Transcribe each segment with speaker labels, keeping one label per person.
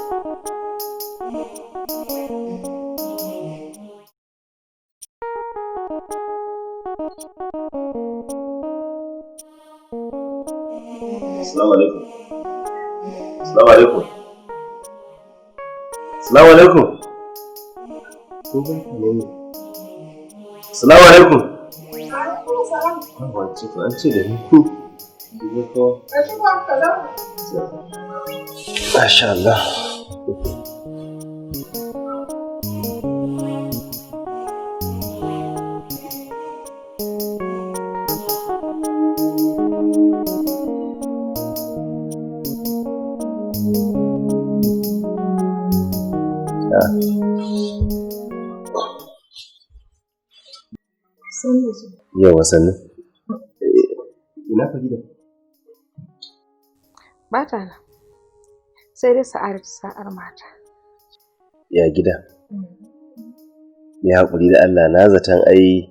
Speaker 1: Assalamu alaikum. Assalamu alaikum. Assalamu alaikum. Ko ba ka ne? Assalamu alaikum. An ce to an ce da ni. Ko. Masha Allah. Yawa sannu. Ina Farida?
Speaker 2: Ba ta nan. Sai dai sa'adatu sa'ar mata.
Speaker 1: Ya gida. Ya haƙuri da Allah na zaton ai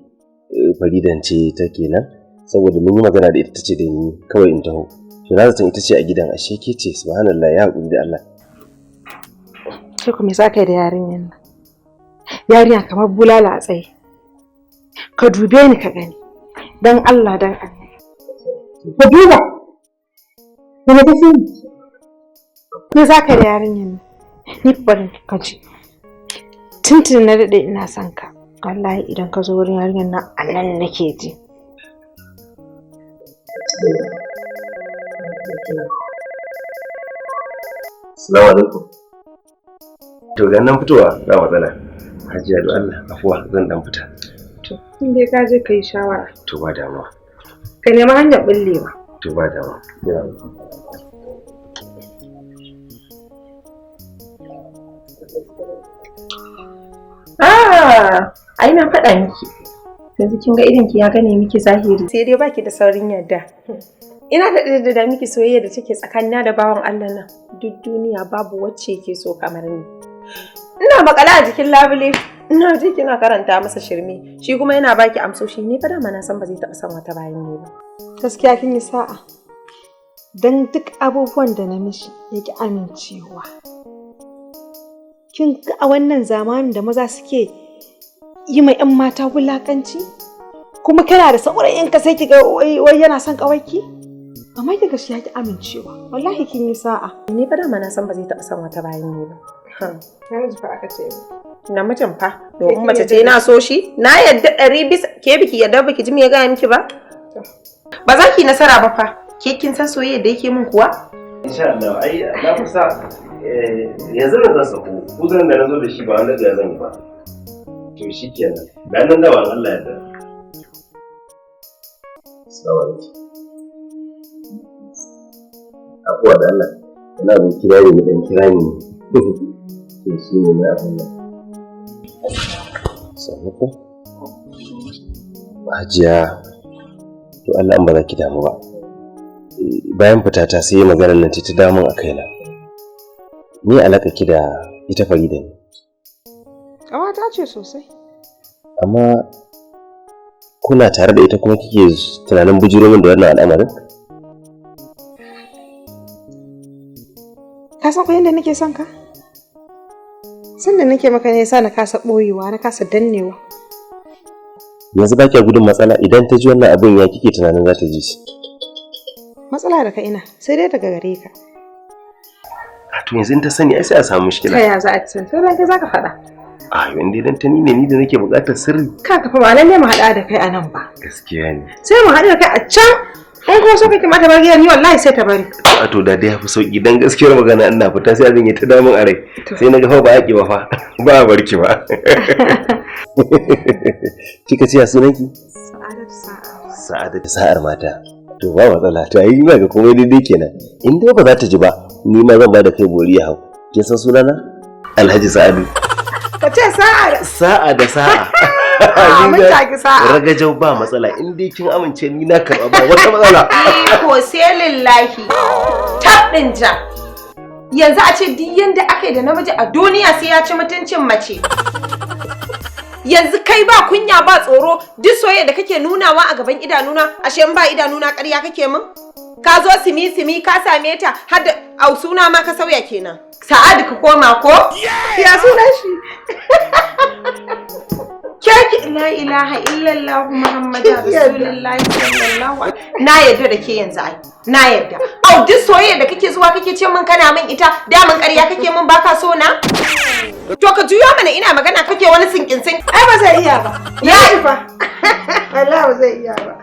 Speaker 1: Faridan ce take nan saboda mun yi magana da ita tace da ni kawai in taho. To na zaton ita ce a gidan ashe ke ce, subhanallah, ya haƙuri da Allah.
Speaker 2: Ke ku me za ka yi da yarinyar nan? Yarinya kamar bulala a tsaye. Ka dube ni ka gani. Dan Allah dan Allah. Ka duba. Me ka fi ni? Me za ka yi da yarinyar nan? Ni fa bari ka ji. Tuntuni na daɗe ina son ka. Wallahi idan ka zo wurin yarinyar nan a nan nake ji.
Speaker 1: Assalamu alaikum. To ga nan fitowa ba matsala. Hajiya da Allah afuwa zan dan fita.
Speaker 2: To, in dai ka je ka yi shawara.
Speaker 1: To ba damuwa.
Speaker 2: Ka nemi hanyar ɓullewa.
Speaker 1: To ba damuwa.
Speaker 3: Ah, ai na faɗa miki. Yanzu kin ga irin ki ya gane miki zahiri. Sai dai baki da saurin yarda. Ina da da miki soyayya da take tsakanina da bawan Allah nan. Duk duniya babu wacce yake so kamar ni. Ina makala a jikin labule. Ina ji kina karanta masa shirme. Shi kuma yana baki amsoshi. Ni fa dama na san ba zai taɓa son wata bayan ni ba.
Speaker 2: Gaskiya kin yi sa'a. Don duk abubuwan da na mishi ya ƙi amincewa. Kin ga a wannan zamanin da maza suke yi ma 'yan mata wulaƙanci? Kuma kana da saurayin ka sai ki ga wai yana son ƙawarki? Amma ki ga shi ya ƙi amincewa. Wallahi kin yi sa'a.
Speaker 3: Ni fa dama na san ba zai taɓa son wata bayan ni ba.
Speaker 2: Namiji fa aka ce.
Speaker 3: Namijin fa, domin mace ce na so shi, na yadda ɗari bisa ke biki yadda biki ji me ya gaya miki ba? Ba za ki nasara ba fa, ke kin san soyayya da yake min kuwa?
Speaker 1: Insha Allah ai na kusa yanzu na zan sako uzurin da na zo da shi ba wanda da zan yi ba. To shikenan. Da nan da ban Allah ya yarda. Assalamu alaikum. Afuwa da Allah. Ina bin kira ne dan kira ne. To shi ne na abin nan. Sannu ko? Hajiya, to Allah an ba za ki damu ba. Bayan fitata sai maganar nan ta damun a kaina. Me alaƙa ki da ita Farida ne?
Speaker 2: Ƙawata ce sosai.
Speaker 1: Amma kuna tare da ita kuma kike tunanin bujiro min da wannan al'amarin?
Speaker 2: Ka san ko yadda nake son ka? San da nake maka ne yasa na kasa ɓoyewa, na kasa dannewa.
Speaker 1: Yanzu ba kya gudun matsala idan ta ji wannan abin ya kike tunanin za ta ji shi?
Speaker 2: Matsala daga ina, sai dai daga gare ka.
Speaker 1: A to yanzu in ta sani ai sai a samu mushkila.
Speaker 2: Ta ya za a ci? Sai dai kai za ka faɗa.
Speaker 1: A yanzu idan ta ni ne ni da nake buƙatar sirri.
Speaker 2: Ka fa ba lalle mu haɗa da kai a nan ba.
Speaker 1: Gaskiya ne.
Speaker 2: Sai mu haɗu da kai a can. In kuma so kake mata bar gidan ni wallahi sai ta bari.
Speaker 1: A to da dai yafi sauki dan gaskiyar magana ina fita sai abin ya ta damun a rai. Sai na ga fa ba haƙi ba fa. Ba a barki ba. Kika ce ya sunanki?
Speaker 2: Sa'adatu sa'a.
Speaker 1: Sa'adatu sa'ar mata. To ba matsala. To ai ba ga komai daidai kenan. In dai ba za ta ji ba, ni ma zan ba da kai bori ya hau. Kin san sunana? Alhaji Sa'adu.
Speaker 2: Ka ce sa'a da
Speaker 1: Sa'a da sa'a.
Speaker 2: Mun taki sa'a.
Speaker 1: Ragajau ba matsala in dai kin amince ni na karɓa ba wata matsala.
Speaker 3: Ko sai lillahi. Tab ɗin ja. Yanzu a ce duk yanda aka yi da namiji a duniya sai ya ci mutuncin mace. Yanzu kai ba kunya ba tsoro duk soyayya da kake nunawa a gaban idanuna ashe in ba idanuna ƙarya kake min? Ka zo simi simi ka same ta har da au suna ma ka sauya kenan. Sa'adu ka koma ko?
Speaker 2: Ya sunan shi?
Speaker 3: Ke la ilaha illallah Muhammadu Rasulullahi sallallahu alaihi. Na yarda da ke yanzu ai. Na yarda. Au, duk soyayya da kake zuwa kake ce min kana min ita, daman ƙarya kake min, baka so na? To ka juyo mana, ina magana kake wani sinkin sin.
Speaker 2: Ai ba zai iya ba.
Speaker 3: Ya
Speaker 2: fa. Allah, ba zai iya ba.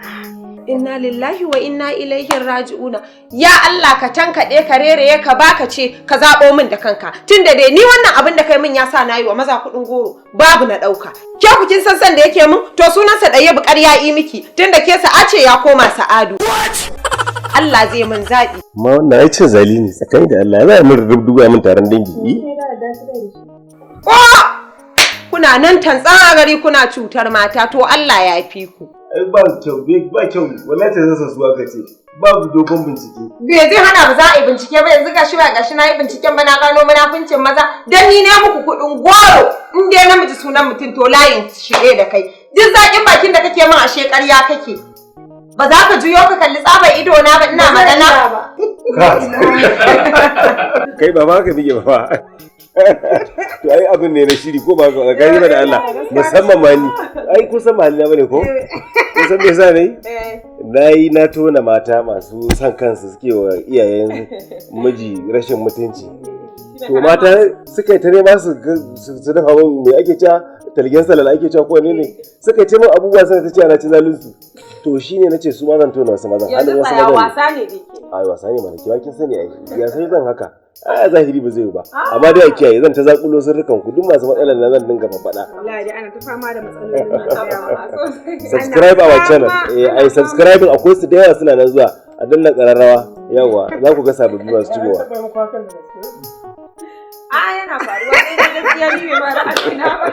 Speaker 3: Inna lillahi wa inna ilaihi raji'una. Ya Allah, ka tankaɗe ka rereye ka baka ce ka zaɓo min da kanka. Tunda dai ni wannan abin da kai min ya sa na yi wa maza kuɗin goro, babu na ɗauka. Ke ku kin san san da yake min, to sunansa ɗaya bukar ya yi miki, tunda ke sa'a ce ya koma Sa'adu. Allah zai min zaɓi.
Speaker 1: Amma wannan ai cin zali ne tsakani da Allah. Ya za a min rubdugu, min taron dangi?
Speaker 3: Oh! Kuna nan tantsan a gari kuna cutar mata, to Allah ya fi ku.
Speaker 1: Ai ba kyau, ba kyau. Wallahi sai zan su aka ce babu dogon bincike.
Speaker 3: Me zai hana ba za a yi bincike ba? Yanzu gashi ba gashi na yi binciken ba, na gano munafuncin maza. Dan ni ne muku kuɗin goro, in dai namiji sunan mutum, to layin shige da kai. Duk zaƙin bakin da kake min, ashe ƙarya kake. Ba za ka juyo ka kalli tsabar ido na ba ina magana?
Speaker 1: Kai ba ma ka bige ba. To ai abin ne na shiri, ko ba ka tsakani ba da Allah, musamman ma ni ai kun san mahallina bane, ko kun san me yasa ne na yi na tona mata masu son kansu suke wa iyayen miji rashin mutunci. To mata suka yi ta nema su dafa min, me ake cewa, talgen salala ake cewa ko ne ne, suka yi ta min abubuwa, suna ta ce ana ci zalunsu. To shine nace su ma zan tona wasu mazan, halin wasu mazan ne.
Speaker 3: Wasa ne dai.
Speaker 1: Ai wasa ne mana, kiwa kin sani, ai ya sai zan haka a zahiri ba zai yi ba, amma dai a kiyaye. Zan ta zakulo sirrukan ku, duk masu matsalar nan zan dinga faɗa.
Speaker 2: Wallahi dai ana ta fama da matsalolin nan da yawa.
Speaker 1: Subscribe our channel. Eh, ai subscribing, akwai su da yawa suna nan zuwa. A danna kararrawa, yawa za ku ga sababbi masu shigowa.
Speaker 3: A yana faruwa, sai dai gaskiya ni bai ma ra'ayina ba.